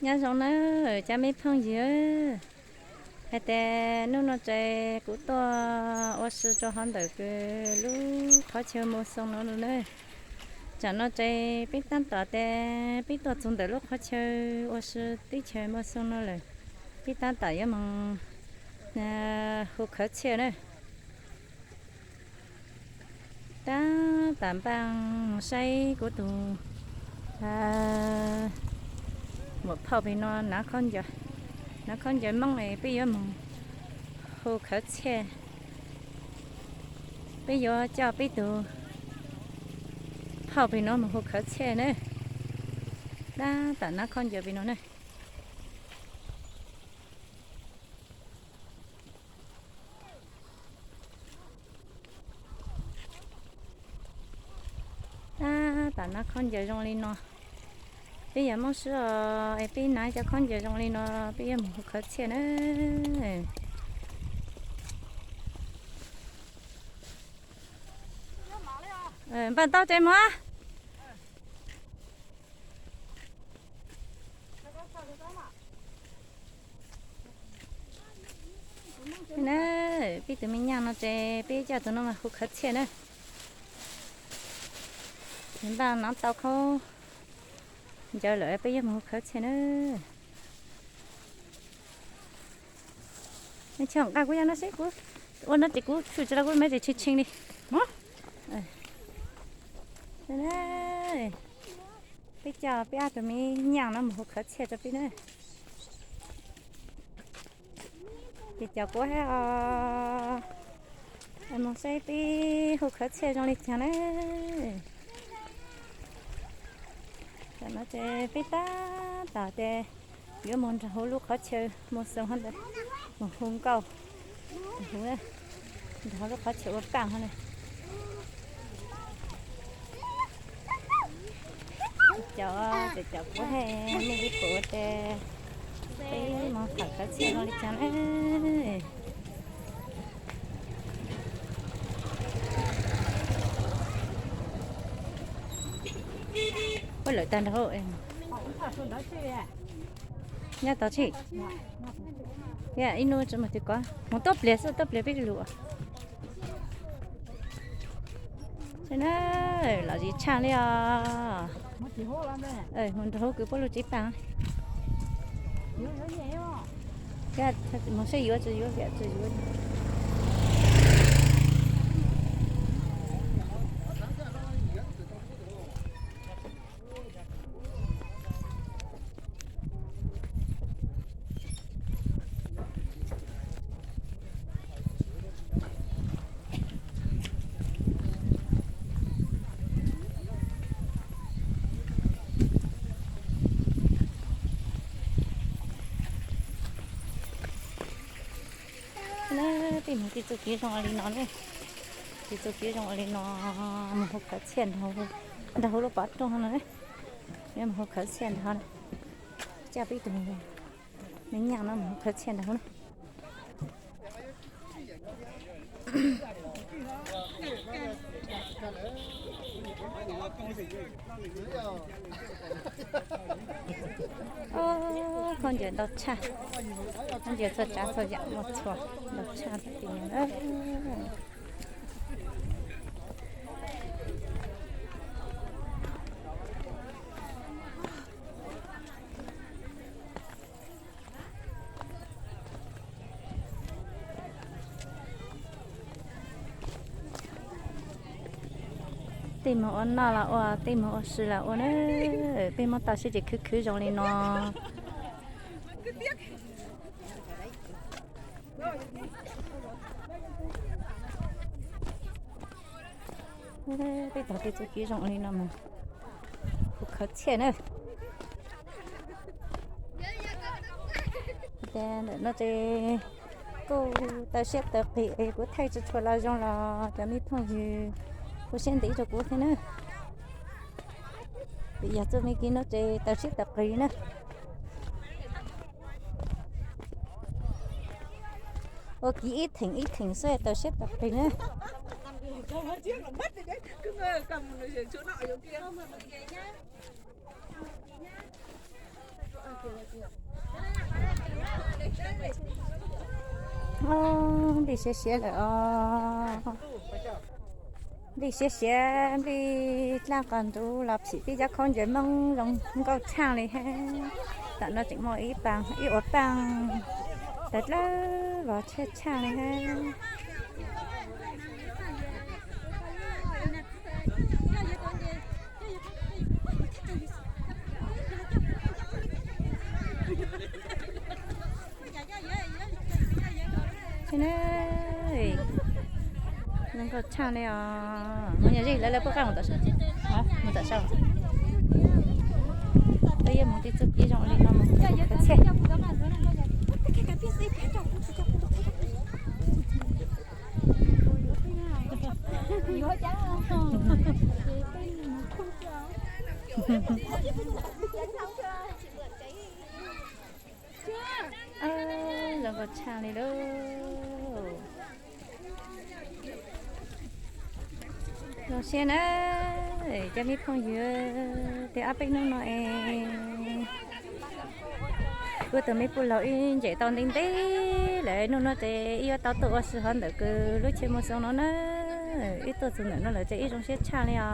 Nyob zoo nawb cov me phooj ywg, hais tias hnub no ces kuv tuaj ua si rau hauv ntawm kws lub qhov chaw mus xoo no na. Tsam no ces peb tab tom tias peb tuaj txug ntawm lub qhov chaw ua si teb chaws mus xoo no lawm, peb tab tom yuav moog hu khawv txhiaj na. Tab tom npaj mus saib kuv tug muam phauj pem no hnav khaub ncaws, hnav khaub ncaws Moob es peb yuav moog hu khawv txhiaj. Peb yuav coj peb tug phauj pem no moog hu khawv txhiaj na. Tab tom hnav khaub ncaws pem no na. Tab tom hnav khaub ncaws zoo li no. Peb yog Moob Sib os, es peb hnav cov khaub ncaws zoo li no, peb yuav moog hu khawv txhiaj na. Npaj tau ces mus. Peb tug me nyuam no ces peb coj tug no mus hu khawv txhiaj na. Npaj hnav tau khaub ncaws lawm peb yuav mus hu khawv txhiaj na. Nqa kuv yog no seb kuv ua no ces kuv tshwm tsis tau kuv me ces tshee tshee li. Peb coj peb ob tug me nyuam no mus hu khawv txhiaj rau peb na. Ces cov kuv hab os, moog saib peb hu khawv txhiaj zoo li cas na. Tam no ces peb tab tom ces yuav moog nrug huv lub qhov chaw mus xoo hov ntawd, moog hu nkauj, hu nrug huv lub qhov chaw ua paaj hov na. Cov, cov kuv hab mej le kuv ua ces peb moog tham khawv txhiaj zoo li cas na. Ua lawm tag nrho. Nyob tau tsi? Ib nub tsi mus twg kov, moog tuab pliag xwb, tuab pliag peb lug. Lom zis tshaj li os. Moog nrug huv kws puab lug tsev paaj. Moog saib yuav tsi yuav, yuav tsi yuav. Peb moog tej txuj kev zoo li no ne, tej txuj kev zoo li no, moog hu khawv txhiaj nrug huv lub pov rooj no, moog hu khawv txhiaj nrug, coj peb tug me nyuam no moog hu khawv txhiaj nrug huv na. Khaub ncaws ntau tshaj, khaub ncaws txhua tsav txhua yam muaj txhua, ntau tshaj tiag tiag. Tej moog ua noj los ua, tej moog ua si los ua na. Peb muab tau siab ces khwv khwv zoo li no. Peb tau tej txuj kev zoo li no moog hu khawv txhiaj na. Ntawm no ces kuj taw siab taw qis es kuv thaij tsi tshua los zoo los cov me phooj ywg kuj siab ntev rau kuv thiab na. Vim yog txuj me kev no ces taw siab taw qis na. Ua kev ib theem ib theem xwb taw siab taw qis na. Ua Nplij siav siav lawm os. Nplij siav siav, nplij dlaab qos ntuv los phim tib cov khaub ncaws Moob zoo nkauj tshaaj li hab. Tam no tseem muaj ib paag, ib ua paaj tawv dlawb vog tshaaj tshaaj li hab. Zoo nkauj tshaaj li os. Mus nyuam zej lawv lawv puab qaab mus tom sab, mus tom sab. Peb yuav mus tej txuj kev zoo li no mus txhiaj. Zoo nkauj tshaaj li lauj. Zoo siab na cov me phooj ywg, tej ob peb hnub no es kuv tus me puj laug wb ntsem tau ntev ntev lawm, hnub no ces wb yuav tau tuaj ua si hov ntawm kws lub chaw mus xoo no na. Wb tuaj txug ntawm no lawm ces wb zoo siab tshaj li os.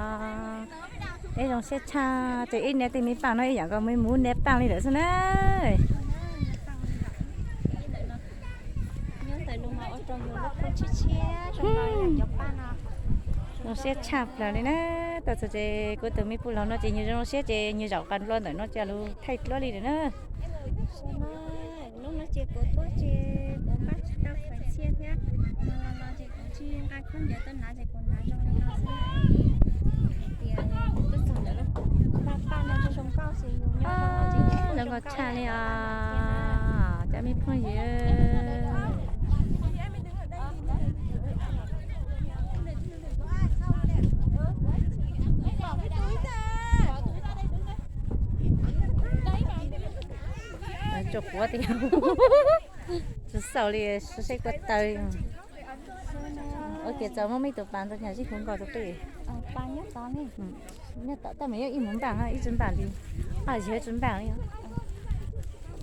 Wb zoo siab tshaj ces wb nias tej me paaj no ib yam nkaus me muv nias paaj li lawm xwb na. Zoo siab tshaj plaws li na. Tuaj txug ces kuv tus me puj laug no ces nyuag zoo siab ces nyuag zaum qas dlua ntawm no coj lug thaij dluab li lawm na. Hnub no ces kuv tuaj ces kuv npaj tsis tau khaws txhiaj thiab. No no no ces kuv tsis nqa khaub ncaws tuaj hnav ces kuv hnav zoo li no xwb. Hais tias yus tuaj txog ntawm lub paj no zoo nkauj ces yus nyob zoo nkauj tshaj li os cov me phooj ywg. Tsuas quav tiag, tsis xaus li, saib kua taw. Ua kiag txaus muab meb tus pas ntawd nyag zib huv nkaus rau peb. Nyob tom tab mas yog ib mus npaaj ib tsi npaaj li, yog tsi npaaj li.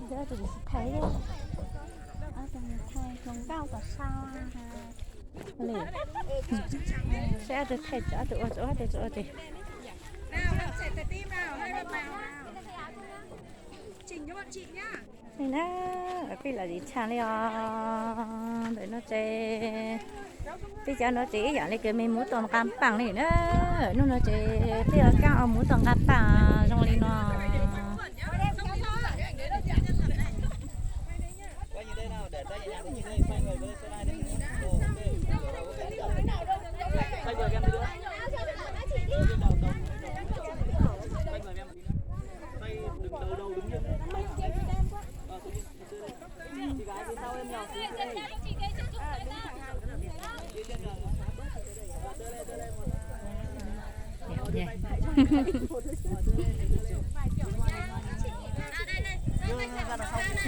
Saib ob tug thaij, ob tug ua, ob tug ua tsi. Li na, peb lam zim tshaj li os. Ntawm no ces peb cov no ces ib yam li kws me muv tuaj nqa paaj li na. Hnub no ces peb ua kaab ua muv tuaj nqa paaj zoo li no.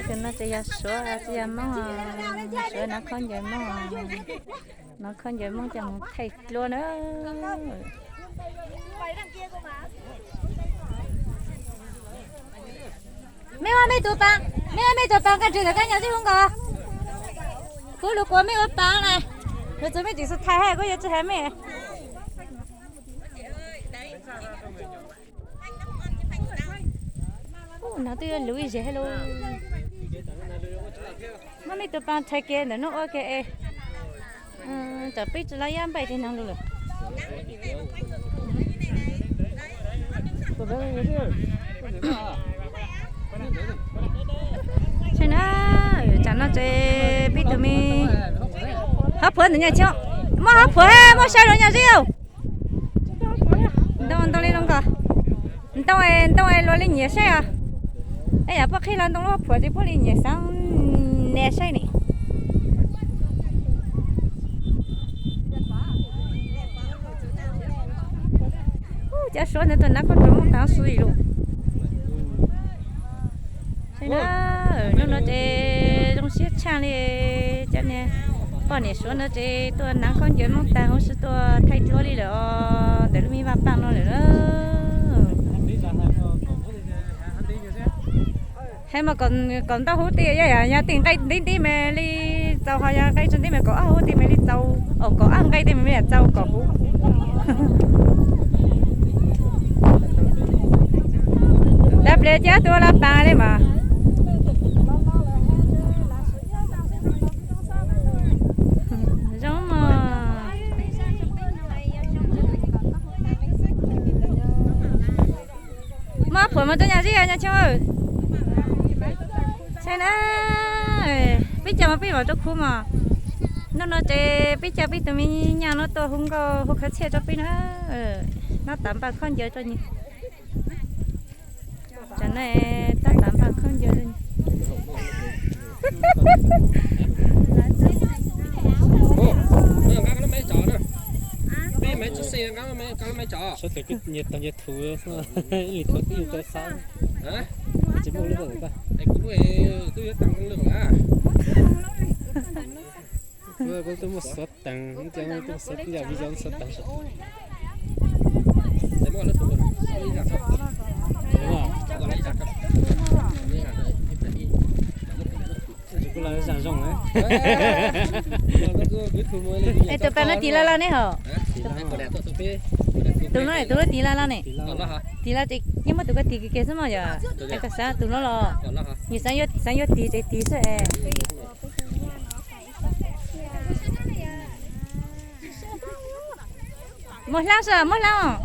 Tus no ces yog Suav tsis yog Moob, Suav nov khaub ncaws Moob, nov khaub ncaws Moob coj mus thaij dluab na. Mej ua mej tus pas, mej ua mej tus pas, koj tsis tawm koj nyuag zib huv nkaus. Kuv lug kuas mej ua pas na. Lug txug mej tsis xu thais hab kuv yuav tsis has mej. Ub, no twb yuav luv ib zes lug. Muab mej tus pas thaiv kiag ntawm nuav ua ke es. Tam peb tsis lawv yab npaij tej no lug lawm. Saib na, tsam no ces peb tus me hov phuav ntawm nyaj tsi, muab hov phuav hab muab saib lug nyaj zib. Ntoo, ntoo li zoo nkauj, ntoo, ntoo luas li nyiam saib os. Ib yam puab qhib los ntoo lub phuam ces puab li nyiam xaav nias saib ne. Cov Suav ntawd tuaj hnav khaub ncaws Moob taag huv si lug. Saib na, hnub no ces zoo siab tshaj li, cov niag poj niam Suav no ces tuaj hnav khaub ncaws Moob taag huv si tuaj thaij dluab li lawm os, ntawm lub me vaj paaj no lawm na. Hais mas kom ntaub hub tej yog, yog tej nqaij ntib ntib me li txaus, ho yog nqaij tsis ntib me kom ob hub tej me li txaus, o kom ob nqaij tej me li txaus kom huv. Dab pliag cab tuaj laj pas li mas. Zoo mas. Muab phuam mus rau nyab zij, nyab choo. Tshaj na, peb caug mas peb mam rau khub mas. Hnub no ces peb caug peb tus me nyuam no tuaj hu nkauj hu khawv txhiaj rau peb na. Noj tas npaj khaub ncaws rau nws. Tsam no tab tas npaj khaub ncaws rau nws. Sawv daws nyias tau nyias thuv, ib leeg thuv ib tug rau xab. Tsis muaj lub koj, kuv twb muaj xuav tees, twb muaj xuav tees. Kuv los zam zoo na. Es tus pas no tis laj laj ne hos? Tus no tus no tis laj laj ne. Tis laj ces yeej muab tus ko tis kiag xwb mas yog. Es koj xav tus no los? Nws xav yuav tis ces tis xwb es. Muaj hlab sas, muaj hlab os.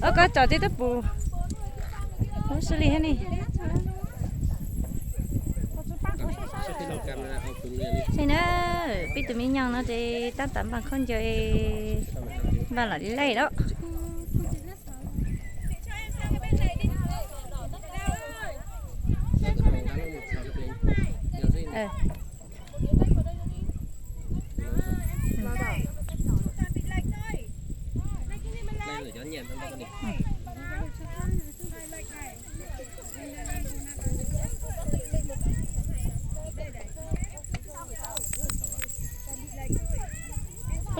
Ua koj tsom tej twb pus. Lub sib li thiab ne. Tseem na, peb tus me nyuam no ces tab tas npaj khaub ncaws, npaj los li lej lawm.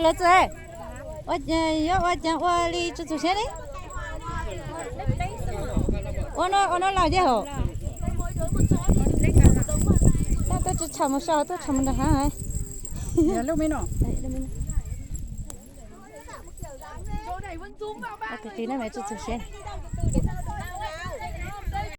Lawv txawm, yuav ua cas ua li tsis txaus siab li. Ua no, ua no los yeej hauv. Tuaj tsis tsham mus so, tuaj tsham mus nram hav. Tus tis no mas tsis txaus siab.